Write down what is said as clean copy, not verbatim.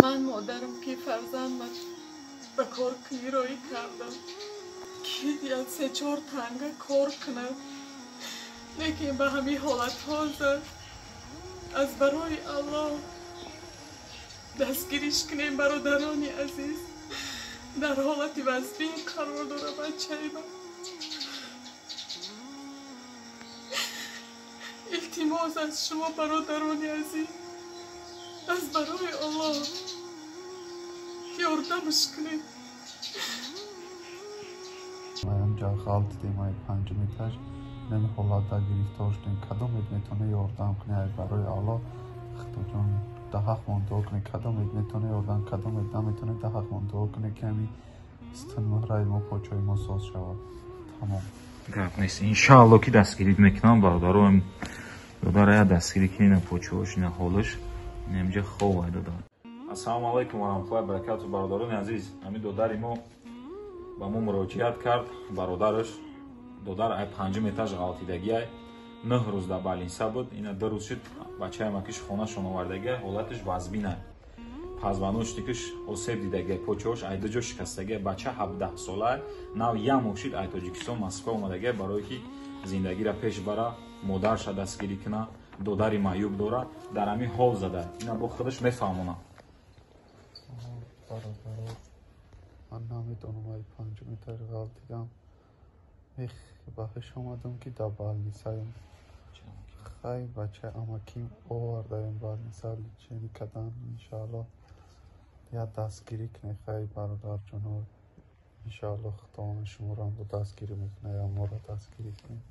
Ман модарам ки фарзандам ба кор кироӣ кардам, ки як се-чор танга кор кунад, лекин ба ҳамин ҳолатҳо зад. Аз барои Аллоҳ дастгириш кунем, бародарони азиз. Дар ҳолати вазбин қарор дора бачаи ман. Илтимос аз шумо, бародарони азиз, аз барои Аллоҳ ёрдамш кунед. Маямҷа ғалтидем ай панҷум этаж, инами ҳолатда гирифтор шудем. Кадомет метавона ёрдам кунед ай барои Аллоҳ? Худоҷон, да ҳақмон дуо кунед. Кадомет метавона ёрдам, кадомет наметавонед, да ҳақмон дуо кунед, ки ҳамин сутунмуҳраи мо, почаи мо соз шавад. Тамом. Гап нест, иншаалло ки дастгирит мекунам, бародаро. Додарая дастгирӣ кунед, почаош, ина ҳолаш инамҷа ховай додар. Ассалому алайкум ва раҳматуллоҳи ва баракатуҳ, бародарони азиз. Ҳамин додари мо ба мо муроҷиат кард, бародараш. Додар ай панҷум этаж ғалтидагиай, 9 рӯз дар балинса буд. Ина 2 рӯз шуд бачаи амакиш хонашон овардагиай, ҳолаташ вазбинай. Позвоночникаш осеб дидагиай, почаош ай ду ҷо шикастагиай. Бача 17 солай, нав як моҳ шуд ай Тоҷикистон Москва омадагиай, барое ки зиндагиро пеш бара, модарша дастгирӣ куна, додари маъюб дора. Дар ҳамин ҳол зада. Ина бо худаш мефаҳмона. Бародаро, ман намедонам, ай панҷум этаж ғалтидам. Эх, ба ҳуш омадам, ки дар балнисаем. Хай, бачаи амаким овардаем балниса, лечение кардан. Иншаалло як дастгирӣ кунед, хай, бародарҷоно. Иншаалло Худованд шуморо бо дастгирӣ мекунад, я моро дастгирӣ кунед.